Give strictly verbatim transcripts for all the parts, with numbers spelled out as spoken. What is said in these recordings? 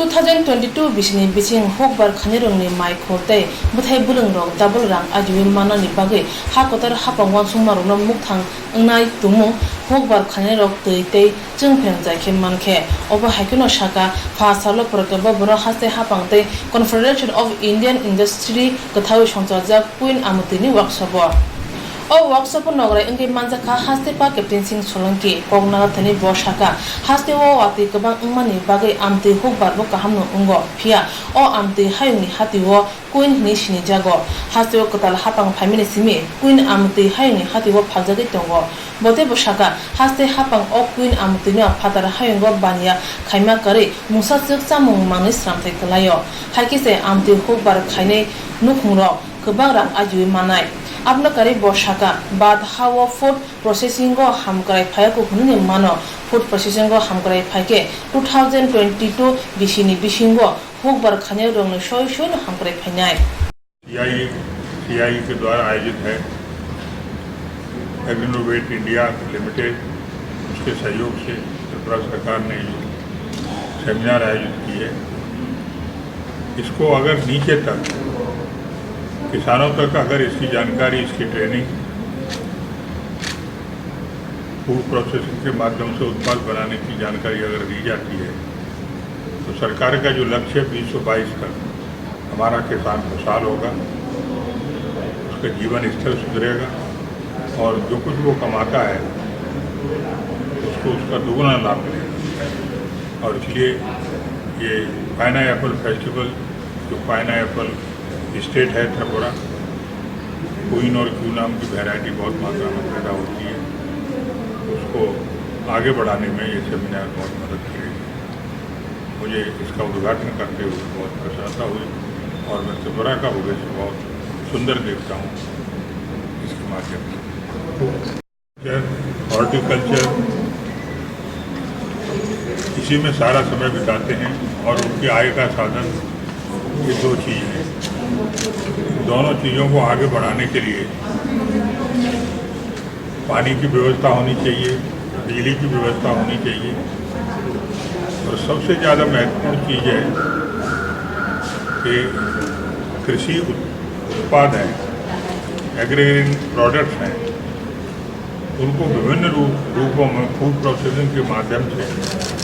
Two thousand twenty-two bisini bising hukbar khainirokni mai khol tei bwthai bwlwngrok double rang ajiwi mannani bagwi ha kwtal haphang uansukmarokno mukthang wngnai tongmung hukbar khainirok twi tei chwng phreng jai khe mankhe. Obo hai kheno saka, pha salo Pragya Bhavan-o haste haphang tei Confederation of Indian Industry kwthaui songchajak Queen Amtwini workshop-o. O workshop-o nograi wngwi manjakha haste pa Captain Singh Solanki. Kok narathani bo saka, haste o watwi kwbang wngmani bagwi amtwi hukbar bo kahamno wngo, phiya o amtwi hayungni hati-o Queen hwnwi sinijago. Haste o kwtal haphang phaimani simi Queen amtwi hayungni hati-o phaljagwi tongo. Bo teibo saka, haste haphang o Queen amtwino phatar hayungo baniya khaima kwrwi mungsa chwk chamung manwi sramthai kwlaio. Hai khe se amtwi hukbar khainai nukhungrok kwbang rang ajiwi mannai. Abono kwrwi bo saka, bad ha-o food processing-o hamkrai phaiyaku hwnwi mano. Food processing-o hamkrai phaikhe two thousand twenty-two bisini bisingo hukbar khainairokno soi soino hamkrai phainai. CI CI के द्वारा आयोजित है। Agrinovate India limited, उसके सहयोग से त्रिपुरा सरकार ने ये सेमिनार आयोजित की है। इसको अगर नीचे तक, किसानों तक अगर इसकी जानकारी, इसकी ट्रेनिंग, फूड प्रोसेसिंग के माध्यम से उत्पाद बनाने की जानकारी अगर दी जाती है, तो सरकार का जो लक्ष्य है बीस सौ बाईस का, हमारा किसान खुशहाल होगा, उसका जीवन स्तर सुधरेगा और जो कुछ वो कमाता है, उसको उसका दोगुना लाभ मिलेगा। और इसलिए ये पाइनएप्पल फेस्टिवल, जो पाइनएप्पल स्टेट है त्रिपुरा, क्वीन और क्यू नाम की वैरायटी बहुत मात्रा में पैदा होती है, उसको आगे बढ़ाने में ये सेमिनार बहुत मदद करेगी। मुझे इसका उद्घाटन करते हुए बहुत प्रसन्नता हुई और मैं त्रिपुरा का भविष्य बहुत सुंदर देखता हूँ इसके माध्यम से। हॉर्टिकल्चर, इसी में सारा समय बिताते हैं और उनकी आय का साधन ये दो चीज़ हैं। दोनों चीज़ों को आगे बढ़ाने के लिए पानी की व्यवस्था होनी चाहिए, बिजली की व्यवस्था होनी चाहिए और सबसे ज़्यादा महत्वपूर्ण चीज़ है कि कृषि उत-, उत्पाद हैं, एग्रीग्रीन प्रोडक्ट्स हैं, उनको विभिन्न रूप, रूपों में फूड प्रोसेसिंग के माध्यम से।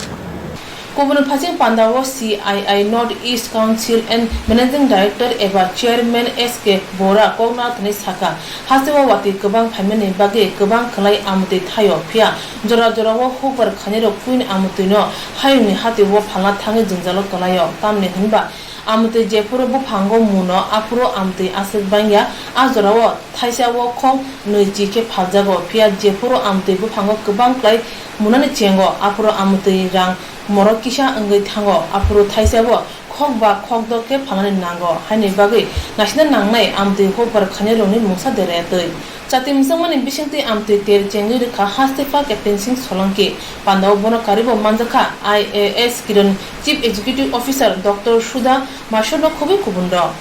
Kubun phaising pandao C I I North East Council and Managing Director eba Chairman S K Bora kokno thani saka, hasteo watwi kwbang phaimani bagwi kwbang kwlai amtwi thaio, phiya jora jorao hukbar khainirok Queen amtwino hayungni hatio phalna thangwi jwngjalo kwlaio, tamni hwnba amtwi jephuru buphango muno aphuru amtwi aswk bangya, a jorao thaisa o khok nwi chi khe phaljago, phiya jephuru amtwi buphango kwbang klai munani chengo, aphuru amtwi rang morok kisa wngwi thango, aphuru thaisa o khok ba khok dok khe phalnani nango, haini bagwi naisina nangnai amtwi hukbar khainirokni mungsa dere twi. Chati mwchangmani bisingtwi amtwi ter chengwi rwkha haste pa Captain Singh Solanki, pandao bono karibo manjakha I A S Kiran, Chief Executive Officer Doctor Sudha Mashurno khobwi kubunrok.